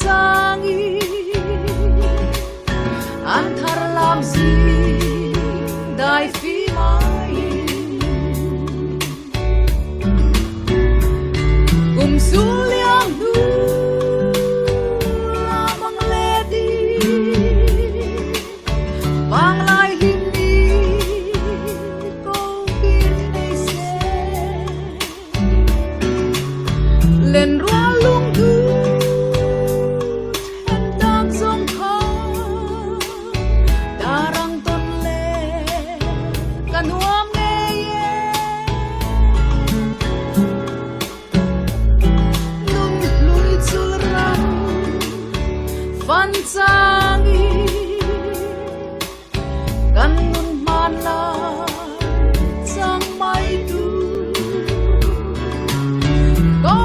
changi an thar lam zing dai fi mai kum sul liam hnu lamang leti vanglai hlim ni ko kir thei se Len rual lungdu then tak zawng kha darang tawn le ka nuam ngei e. Nun hlui chul ram fan changi Kan nun hman lai chang mai tu Ko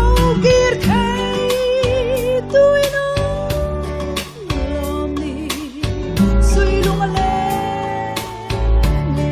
kir thei tui nung lawm ni Sui lung a leng e.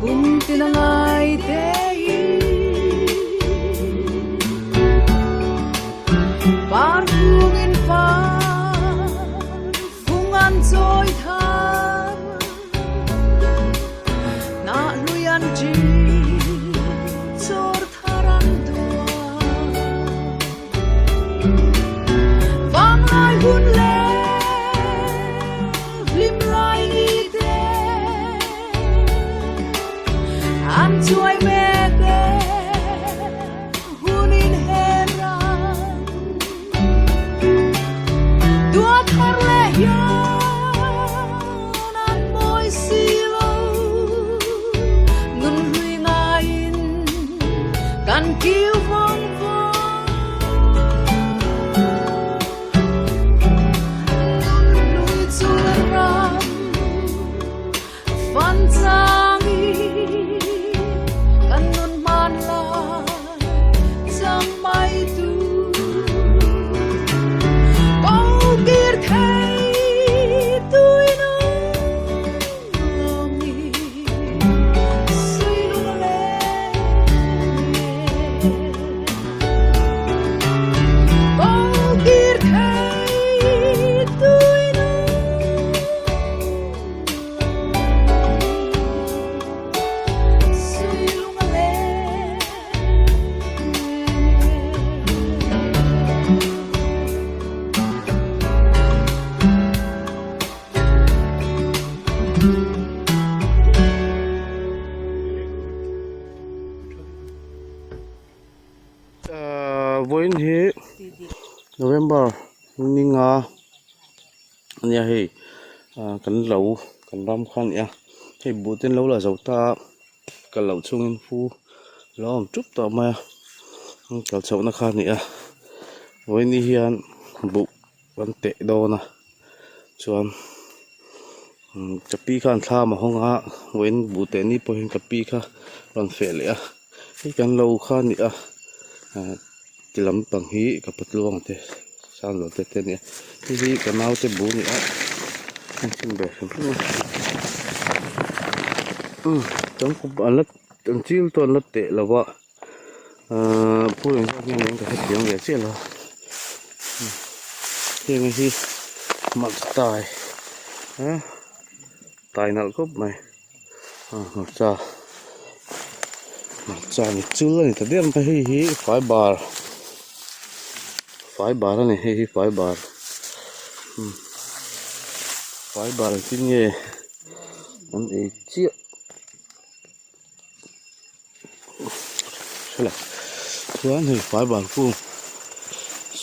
Kum tin a ngai te i Par kung in par fung an chawi thar Hnah hlui an ṭi chawr thar an duah Vanglai hun le hlim lai ni te An chuai mek e hun in her ang Tua thar leh hian an mawi si lo Nun hlui ngaiin kan kiu vawng vawng Nun hlui chu ram Fan changi kan nun hman lai chang mai tu Ko kir thei tui nung lawm ni Sui lung a leng e Ko kir thei tui nung Vawiin hi November ninga ania hei kan lo kan ram kha a ni a hei buh te an lo la zo ta a kal loh chhungin fu lo awm tup tawh mai a kal chhoh na kha a ni a vawiin hian buh kan teh dawn a chuan ka pi khan thlam a hawng a vawiin buh teh ni pawhin ka pi kha rawn feh leh a hei kan lo kha a ni a ti lampang hi ka patluang te Sanlo te te ania hei hi ka naute bu a ni a a chim ve hrim hrim a umm chuan an la an chil chu an la teh lo va ahh phul eng zawk nge niin ka hrethiam ve chiah lo heng hi hmarcha tai eh tai nalh khawp mai ah hmarcha hmarcha ni chul a ni ta der mai hei hi fiber fiber a ni hei hi fiber umm fiber engtin nge an ei chiah hre lo chuan hei fiber kung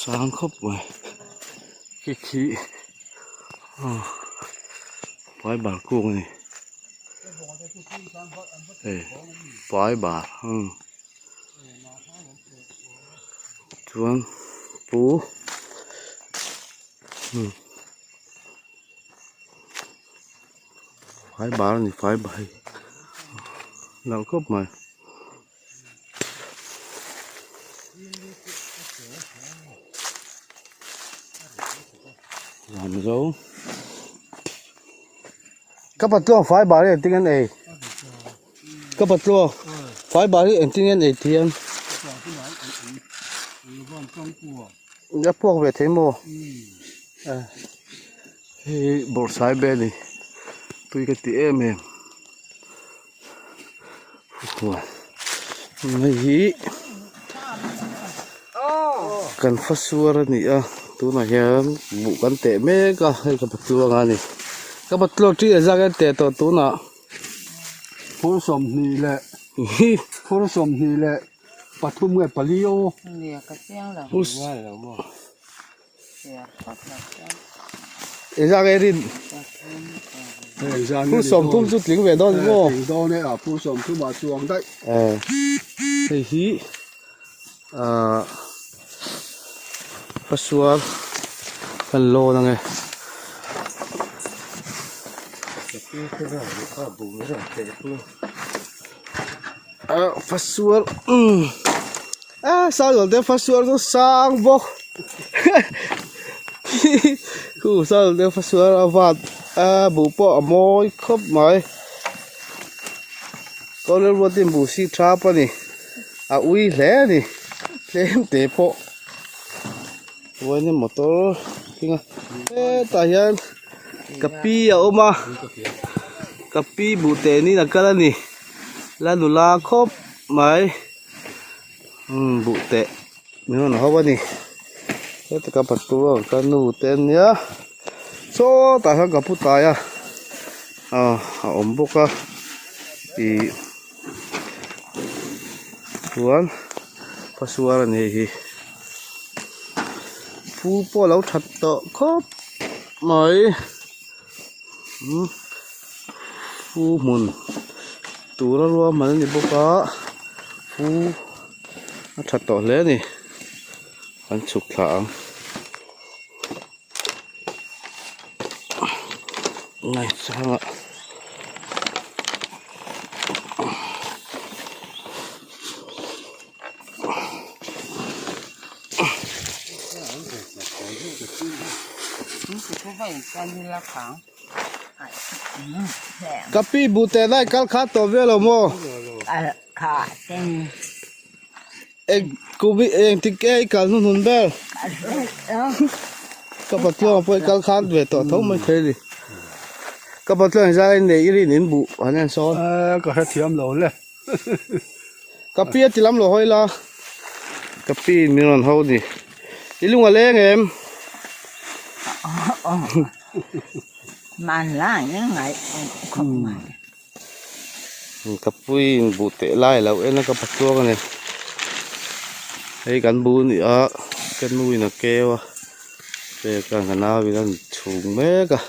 sang khawp mai khi khi aw fiber kung a ni hei fiber umm. Chuan pu umm fai bar a ni fai bar hei nalh khawp mai. Zamzo ka patluang fai bar hi engtin nge an ei ka patluang fai bar hi engtin nge an ei thiam a puak ve thei maw hei bawrhsai vel a ni tui ka ti em em. Hei hi kan fasuar a ni a tunah hian buh kan teh mek a hei ka patluang a ni ka patluang ṭi leh zak hian teh tawh tunah phur sawmhnih leh phur sawmhnih leh pathum nge pali aw Engzah nge rin? Phur sawmthum chu tling ve dawn maw? Tling dawn e a, phur sawmthum ah chuang daih. Hei hi ahh pasuar kan lawn ange. Ah fasual umm ah sazawlte fasual chu sang bawk khu sazawlte fasual a vat a buh pawh a mawi khawp mai kawlel ruatin buh si thap a ni a ui hle a ni tlem te pawh uain motor hring a hetah hian ka pi a awm a ka pi buh tenin a kal a ni. La nula khawp mai umm buh teh min rawn hauh a ni heti ka patur a ka nu te ania sawtah hian ka pu tai a ah a awm bawk a ih chuan khawsual a ni hei hi pu pawh a lo that tawh khawp mai. Umm fu hmun tura ruahman a ni bawk a fu a tha tawh hle a ni kan chhuk thla ang ngaihchangah. Ka pi bu teh lai kal kha tawh viau lo maw? Eng kum i eng tik nge i kal hnuhnun ber? Ka patluang pawh i kal khan ve tawh tho mai thei a ni. Ka patluang zai nei i rin in buh han en sawn. Ka hrethiam lo le. Ka pi a ti lam lo hawi la ka pi in min rawn ho ni i lung a leng em ka pui in buh teh lai a lo en a ka patluang a ni hei kan bu a ni a ka nu in a keu a hei ka nau in a chhung mek a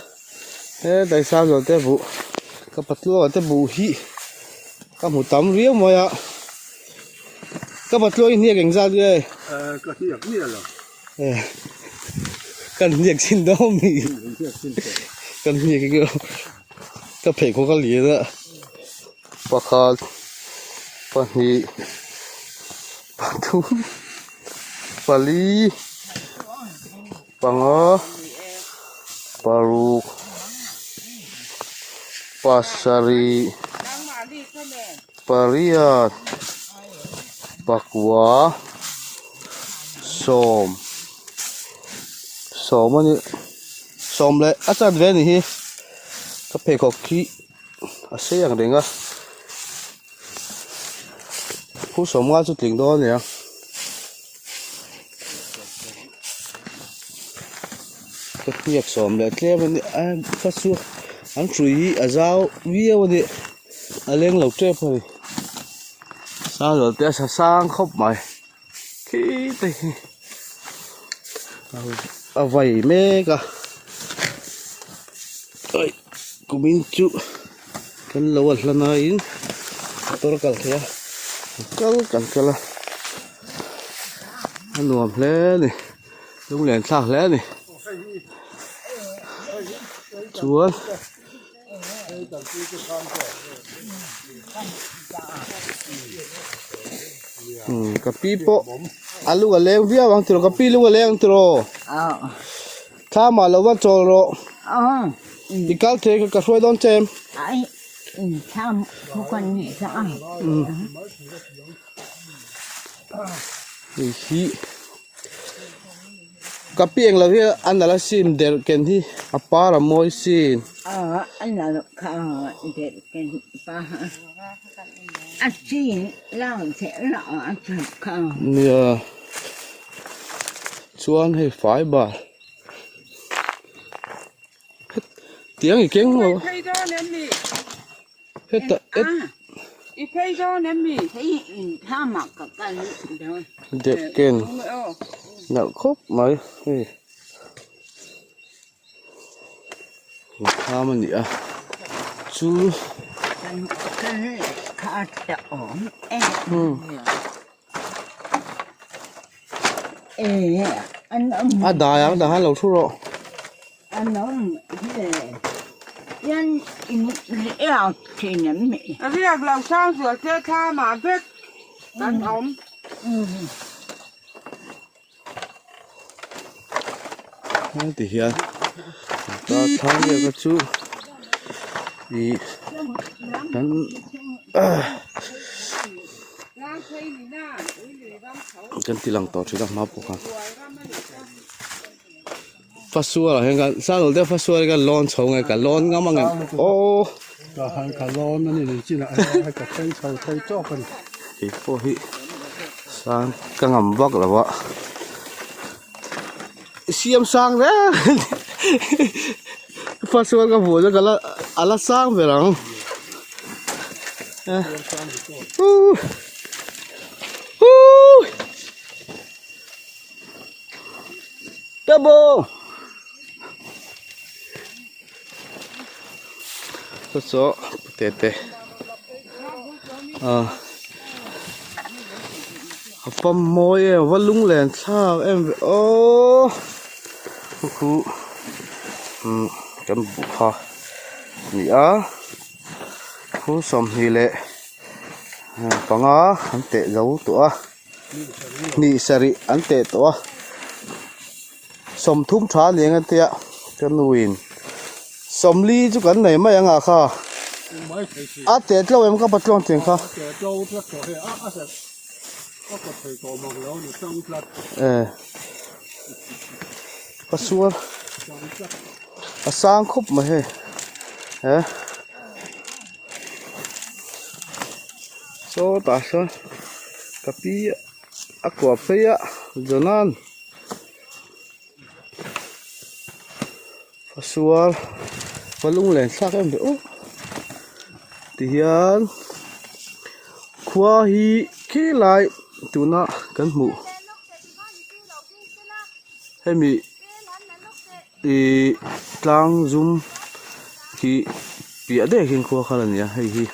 hetlai sang zawh te buh ka patluang ah te buh hi Ka hmu tam riau mai a, ka patluang i hniak engzat nge? Ka hniak miah lo. Kan hniak chin dawn mi? Kan hniak eng emaw ka pheikhawk a lian a, pakhat, pahnih, pathum, pali, panga, paruk, pasarih, pariat, pakua, sawm, sawm a ni sawm leh a chan ve a nih hi ka pheikhawk khi a sei ang reng a phur sawm nga chu tling dawn a ni a. Ka hniak sawm leh tlem a ni a ka chu an hrui hi a zau viau a ni a leng lo tep a ni sang zawh te a sa sang khawp mai khi te hi a vai mek a aih kumin chu kan lo a hla naiin motor a kal thei a kal kan kal a. A nuam hle a ni lunglen thlak hle a ni chuan umm ka pi pawh a lung a leng viau ang tiraw ka pi lung a leng ang tiraw thla mah lo va chawl rawh i kal thei ka hruai dawn che em. Hei hi ka pi englo hi a nalh a sim der ken hi a par a mawi sin. Nia chuan hei fai bar tiang i keng lo. Heta et. I phei dawn em mi? Dep ken nalh khawp mai hei inkham a ni a chu a dai ang dah hian lo thu rawh. A riak lo sang zual te thla mah vek kan awm. Heti hian ta thlang vel kha chu ih kan kan ti lang tawh thin a hma pawh khan. Fasual ah hian kan sanglo deuh fasual hi kan lawn chho nge ka lawn ngam ang em aw ka han ka lawn a ni leh chin ah hian ka thleng chho thei tawk a ni kei pawh hi sang ka ngam vak lo a siam sang reng fasual ka vuah chu ka la a la sang ber ang Double! Saw saw tete ah a pam mawi em va lunglen thlak em ve aww khu khu umm kan buh kha a ni a khu 25 an teh zo tawh a. Hnih sarih an teh tawh a 30 tha a ni ang a tia ka nuin 40 chu kan nei mai ang ah kha a teh tlo em ka patlawn tiang kha e ka sual a sang khawp mai hei he. Sawtah sawn ka pi a kuah phei a Jonan fasual va lunglen thlak em ve aw tihian khua hi khilai tuna kan hmuh hemi Ihh tlang zum hi piah daih hian khua kha la ni a hei hi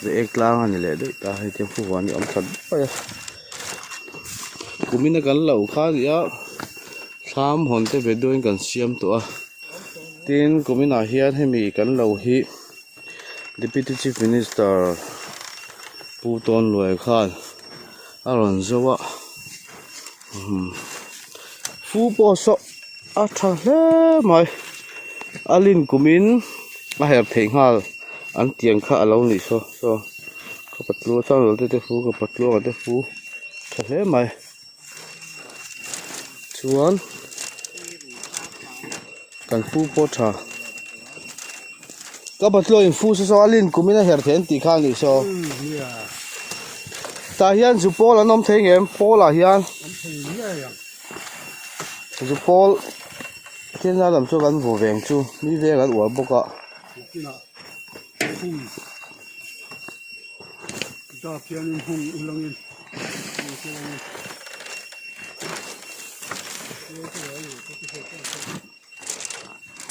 reiek tlang a ni leh daih ta hei tiang khaw huan hi a awm that daih a kumin a kan lo kha a ni a thlam hawn te ve deuhin kan siam tawh a tin kumin ah hian hemi kan lo hi deputy chief minister Pu Tawnluai khan a rawn zo a umm fu pawh saw a tha hle mai a lin kumin a herh theih nghal an tiang kha a lo nih saw saw ka patlu chuan te te fu ka patlu ang te fu tha hle mai chuan kan fu pawh tha ka patlu in fu saw saw a lin kumin a herh theih an tih kha a nih saw tah hian zu pawl an awm thei ngem pawl ah hian zu pawl thil a lam chu kan vu veng chu mi veng an uar bawk a.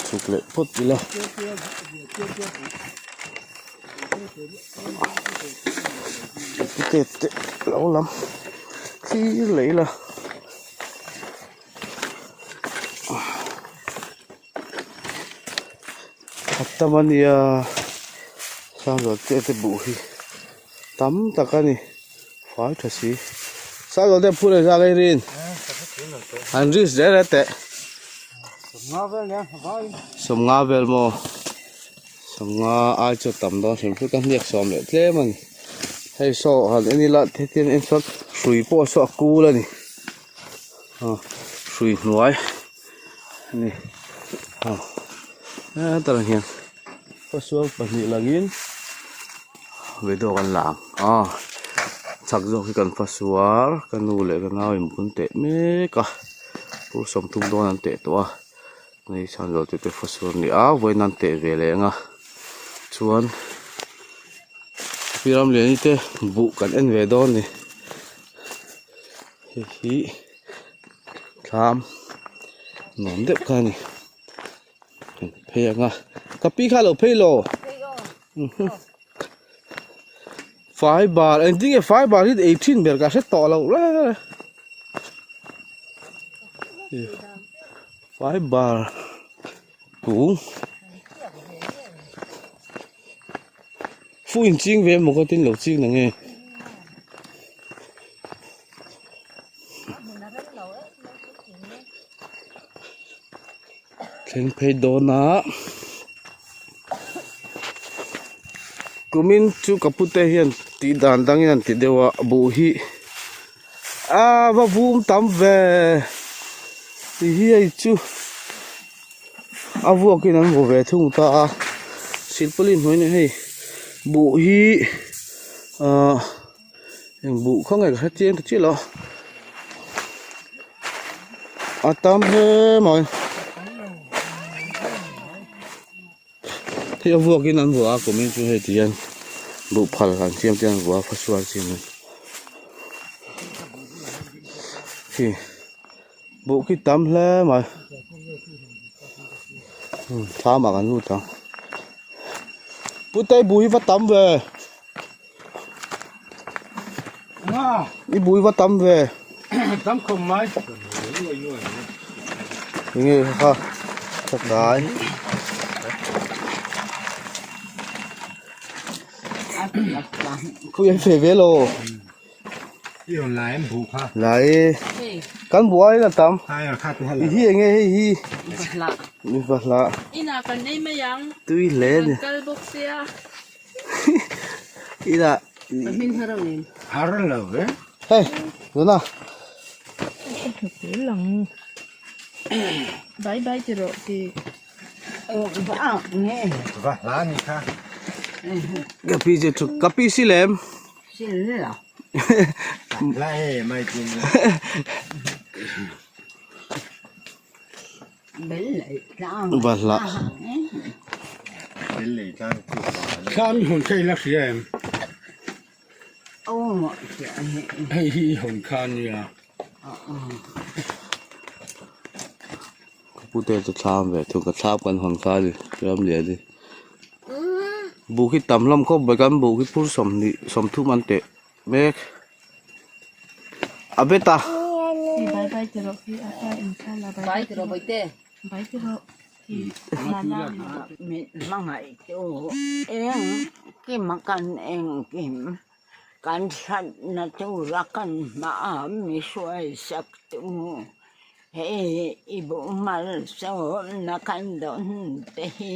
Chhuk leh phawt ila. Tete te lo lam thlir leh ila. tam a nia Sangzualte te buh hi tam tak a ni fai tha si Sangzualte phur engzah nge i rin an risk reng reng teh sawmnga vel maw sawmnga ai chu a tam dawn hrim hrim ka hniak sawm leh tlem a ni hei saw han en ila hetiang en chuan hrui pawh saw a kul a ni hrui hnuai a ni hetah hian khawsual pahnih langin video kan la ang aw chak zawk hi kan fasual ka nu leh ka nau in bun teh mek a pu sawmthum dawn an teh tawh a hei chhan zawh te te fasual a ni a vawiin an teh ve leh ang a chuan pi ramliani te buh kan en ve dawn a ni hei hi thlam nuam deuh kha a ni. Phei anga ka pi kha lo phei lo fai bar engtin nge fai bar hi ei thin ber ka hre tawh lo reng fai bar kung fu in ching ve emaw ka tin lo ching nange. Thleng phei dawn a kumin chu ka pute hian tih dan dangin an ti deuh a buh hi a va vum tam ve tih hi hei chu a vuakin an vaw ve thung ta a silpaulin hnuai nen hei buh hi ahh. Eng buh kha nge ka hre chiang ta chiah lo a tam hle mai hei a vuak in an vuah a kumin chu hei ti hian buh phal an siam te an vuah a khawsual chin an khi buh khi tam hle mai thlam ah kan lut ang pute buh hi va tam ve. I bui va tam ve. Tam khawp mai. Enge kha kha kai. Khui an fe ve lo. I rawn lai an buh kha. Lai kan buh ai la tam. I hi enge hei hi. Mi va hla. Ina kan ei mai ang. Tui hle ni. Kal bawk sia. Ila Min har ang em? Har lo ve. Hei, tuna. Lang. Bye bye ti rawh ti. Va hla ni kha. Kapi che chu kapi si lem. Si la. La e mai tin. Va hla. Thlam i hawn kha i la hria em? Hei hi i hawn kha a nia. Ka pute chu thlam ve thung ka thlam kan hawn kha a ni ramlian hi. Buh hi tam hlawm khawp mai kan buh hi phur sawmhnih sawmthum an teh mek. A bet a. Kan hratna tura kan hmaah mi hruaisak tu hei i buhmalsawmna kan dawn te hi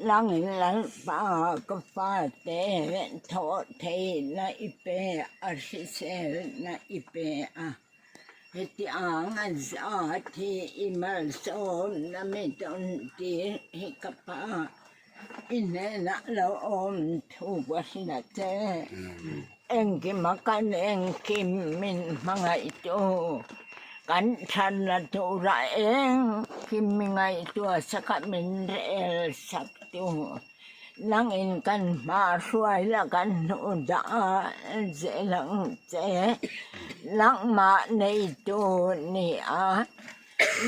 Langin Lalpa ka fate thawh theihna i pe a, hriselna i pe a. Hetiang a zat hi i malsawmna mi dawn tir hi ka pa i hnenah lo awm thu ka hria che. Engkima kan engkim min hmangaihtu, kan thatna tura engkim mi ngaihtuah saka min rel saktu, nangin kan hma hruai la kan hnu dah zel ang che, nangmah neitu ni a,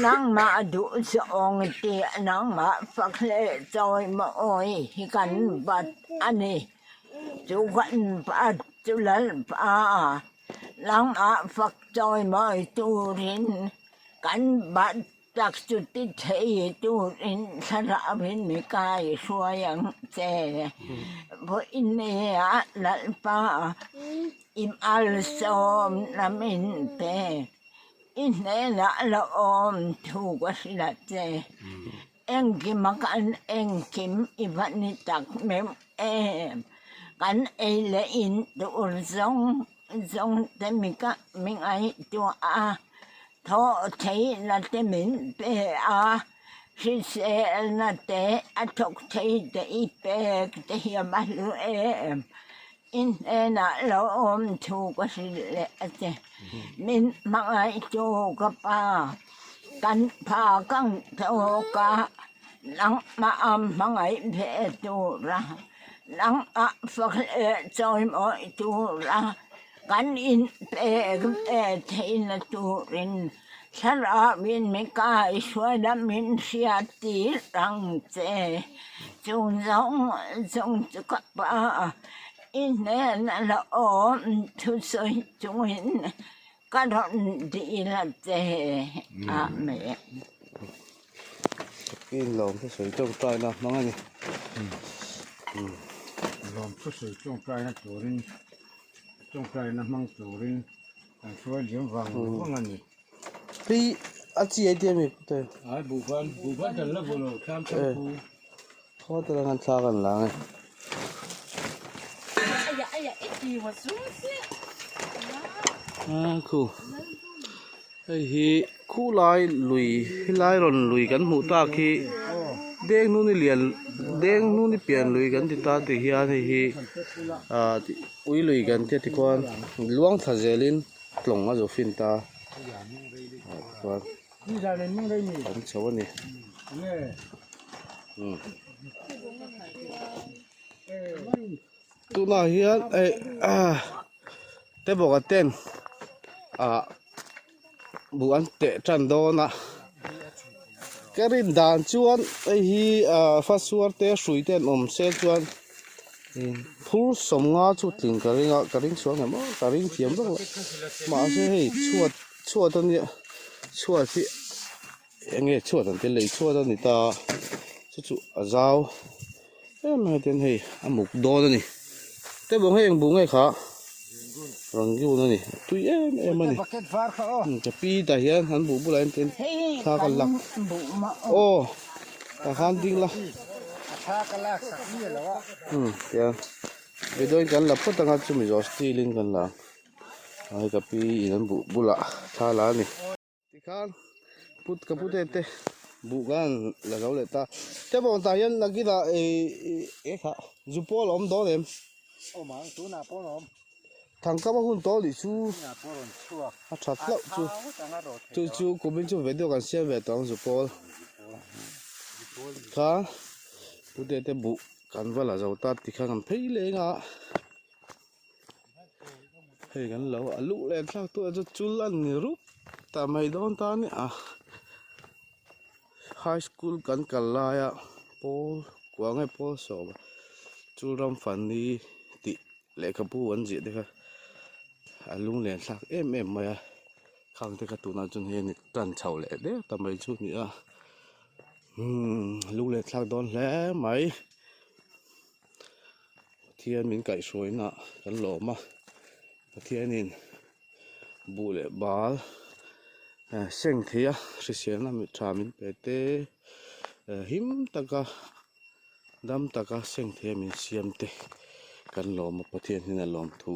nangmah duh zawng tih nangmah fak leh chawimawi hi kan bat a ni. Chu kan pa chu Lalpa langah fak chawimawi turin kan bat. Tak chu ti thei turin thlarauin mi kai hruai ang che. Vawinia Lalpa i malsawmna min pe. I hnenah la awm thu ka hrilh che. Engkima kan engkim i va ni tak meuh em? Kan ei leh in tur zawng zawng te mi ka mi ngaihtuah a, thawh theihna te min pe a, hriselna te a thawk thei te i pek te hiam a hlu em? I hnenah lo awm thu ka hrilh leh a che. Min hmangaihtu ka pa, kan pha kang tawk a, nangmah a hmangaih ve tura, nangmah fak leh chawimawi tura kan inpek ve theihna turin Thlarauin mi kaihruai la min hriat tir ang che. Chung zawng zawng chu ka pa i hnena la awm thusawi chungin ka rawn dil a che. Amen. Lawm thusawi tawngtaina hmang a ni. Lawm thusawi tawngtaina turin tawngtaina hmang turin Kan hruai liam vang vang a ni. Hei a chi ai tia mi pute. Ai buhban buhban kan la vulo thlam thlam pu. Khaw te lang an thla kan la nge. A khu hei hi khu lai lui helai rawn lui kan hmuh tak hi deng hnuni lian deng hnuni pian lui kan ti ta ti hian hei hi ah Ui lui kan tia tikhuan luang thla zelin tlawng a zo fin ta ah tikhuan an chho a ni tunah hian eh ah te bawk a ten ah buh an teh tan dawn a ka rin dan chuan hei hi ah fasuar te hrui te an awm se chuan phur sawmnga chu tling ka ring a ka ring sual ngem aw ka ring thiam vak lo mahse hei chhuat chhuat a nia chhuat hi eng nge chhuat an ti lei chhuat a ni ta chu chu a zau em mai ten hei a muk dawn a ni te bawng hei eng bu nge kha rangoon a ni a tui em em a ni ka pi tah hian an buh bulah hian tin thla ka lak aw tah khan ding la umm tiang video in kan la phawt anga chumi zawh steel in kan la ang hei ka pi in an buh bulah thla la a ni. Tikhan put ka pute te buh kan la zo leh ta te bawng tah hian nakinah ih ih kha zu pawl a awm dawn em awm ang tunah pawh a awm thangkam a hun tawh nih chu tunah pawh a rawn chhuak a that hlauh chu chu chu kumin chu video kan siam ve tawh ang zu pawl kha pute te buh kan va la zo ta tikhan kan phei leng a. Hei kan lo a luh leh thlak tu chu chul a ni rup ta mai dawn ta a ni a high school kan kal laia pawl kua nge pawl sawm chul ram fani tih lehkhabu an ziah te kha a lunglen thlak em em mai a khang te kha tunah chuan hei a ni tan chho leh der ta mai chu a ni a umm lunglen thlak dawn hle mai. Pathian min kaihhruaina kan lawm a Pathianin buh leh bal eh seng thei a hriselna mit tha min pe te eh him taka dam taka seng thei a min siam te kan lawm a Pathian hian a lawm thu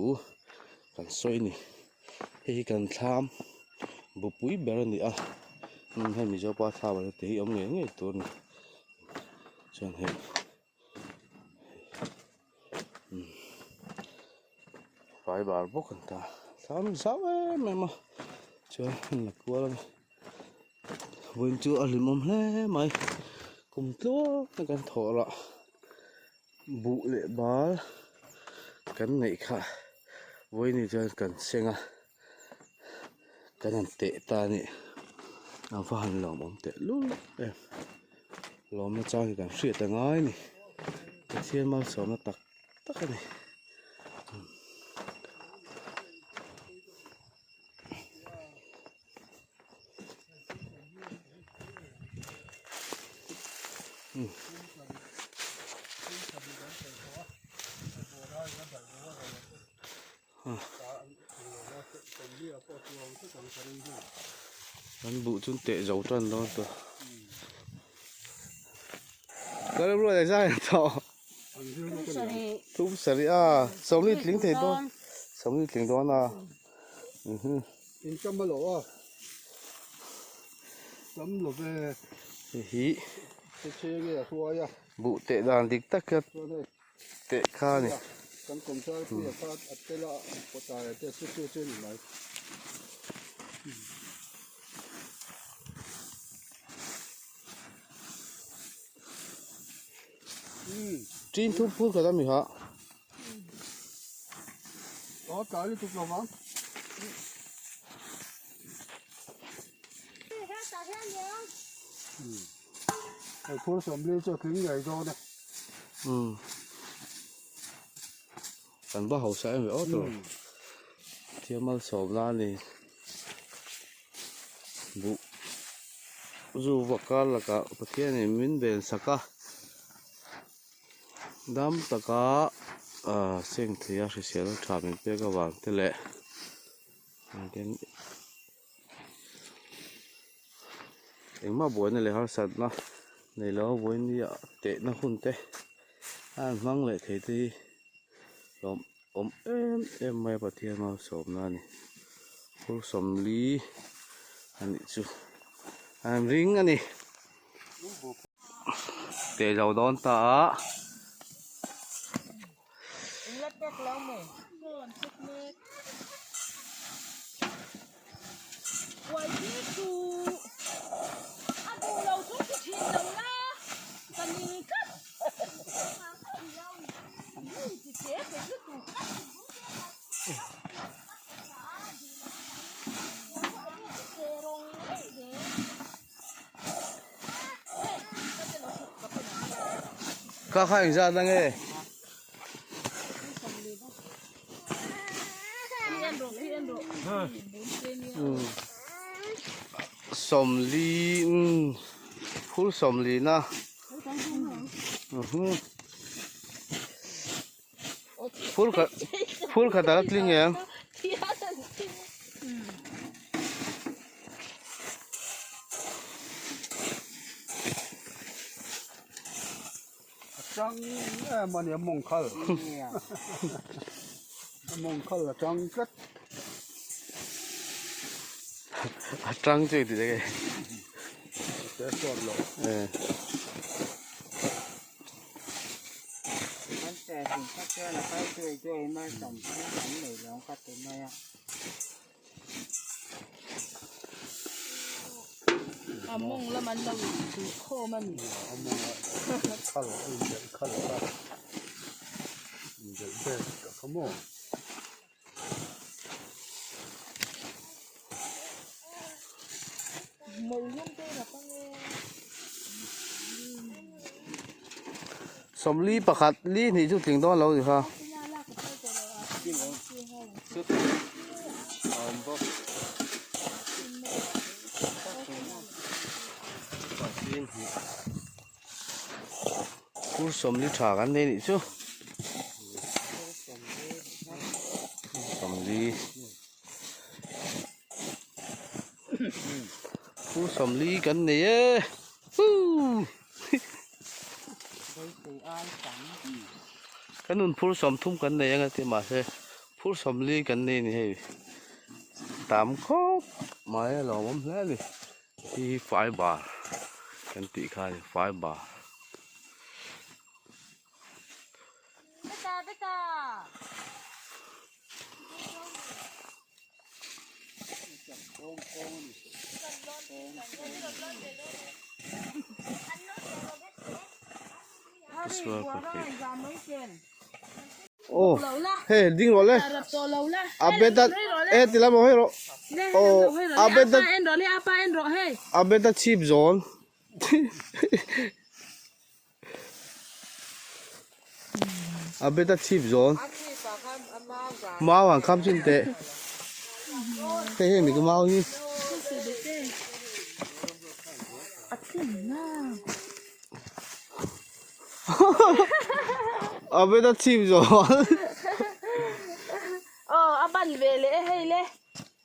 kan sawi a ni hei hi kan thlam bupui ber a ni a hei mizopa thlam ah te hi awm ngei ngei tur a ni chuan hei. Vai bar bawk an ta thlam zau em em a chuan an la kual a ni vawiin chu a hlimawm hle mai kum tluang a kan thawh lah buh leh bal kan neih kha vawiin ni chuan kan seng a kan han teh ta a ni a va han lawmawm teh lul em. Lawmna chang hi kan hriat a ngai a ni Pathian malsawmna tak tak a ni. Kan buh chu teh zo tan dawn tawh. Ka lo ruat zai tawh. Thum sarih a sawmli tling thei dawn sawmli tling dawn a. In tam a lo a tam lo ve. Hei hi che nge a hruai a. Buh teh dan dik tak hian teh kha a ni. Kan kawmchar puia kha a tel a pawtai a te chu chu chu a ni mai. Tin thum phur khat a mi ha. Aw tlai lutuk lo vang. Hei phur sawmli chu a tling ngei dawn e. Umm. Kan va hausa em ve aw tur. Thil malsawmna a ni. Buh zu vaka lakah Pathianin min ven sak a. Dam taka ah seng thei a hrisel tha min pek avang te leh engmah buaina leh harsatna nei lo vawiin ah tehna hun te a han hmang leh thei te hi lawm awm em em mai a Pathian malsawmna a ni phur sawmli a nih chu an ring a ni teh zo dawn ta a. Kha kha engzat a nge? Sawmli phur sawmli na phur khat phur khat a la tling em? A chang em a ni a mawng khal a mawng khal a chang tlat a chang chu engti nge te chuan lo eh A mawng lam an lo inchuh khawm a ni. A mawng a khal a indelh khal a indelh vel ka kha maw. Sawmli pakhat li hnih chu tling dawn lo ni kha. Phur sawmli tha kan nei nih chu. Sawmli. Phur sawmli kan nei e. Huu. Kan nun phur sawmthum kan nei anga ti mahse phur sawmli kan nei a ni hei tam khawp mai a lawmawm hle a ni hei hi fiber kan tih kha a ni fiber. Aw hei ding rawh le a bed a e ti lam hei rawh aw a bed a a bed a chhip zawn A bet a chhip zawn mau ang kham chin teh hei heng ni ka mau hi A bet a chhip zawh. Aw a ban ve leh e hei le.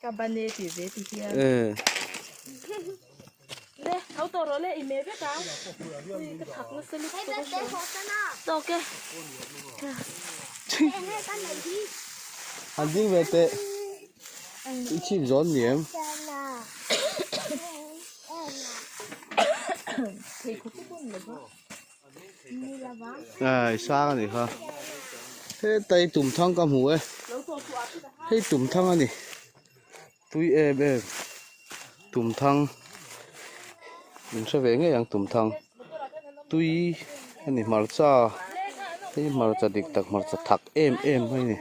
Ka ban e ti ve ti hian. Eh. Le ho tawh rawh le i me vek ang. Ui ka thak nasa lutuk a hria. Tawk e. Han ding ve teh. I chhip zawn ni em? Ai sang a ni kha hetai tumthang ka hmu e hei tumthang a ni tui em em tumthang min hre ve ngei ang tumthang tui a ni hmarcha hei hmarcha dik tak hmarcha thak em em mai a ni.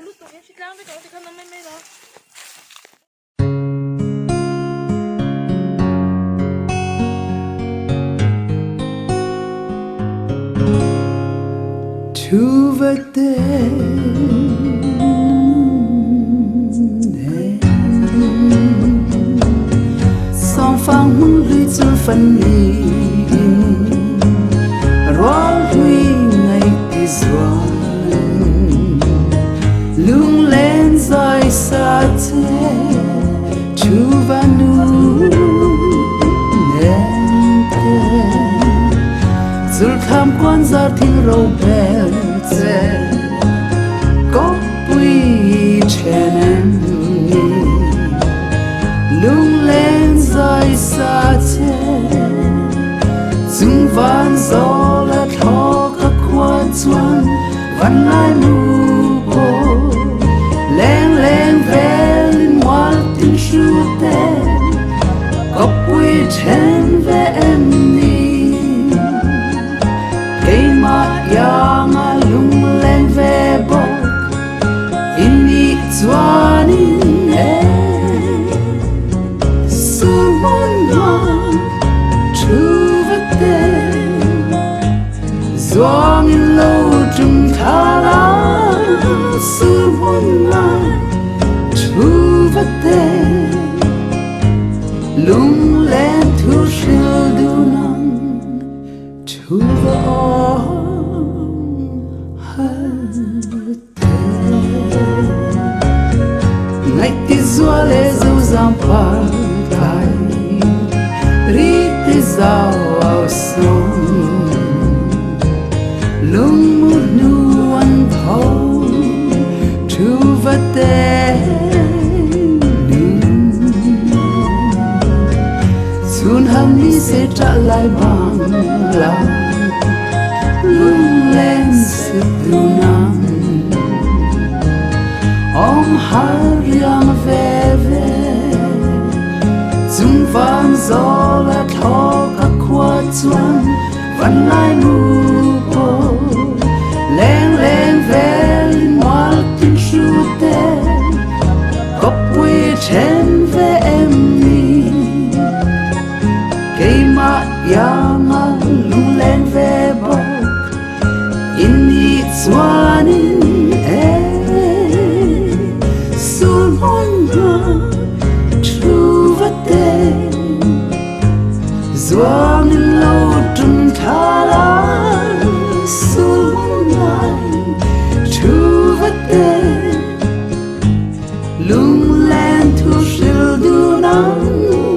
Lunglen thu hril du nang.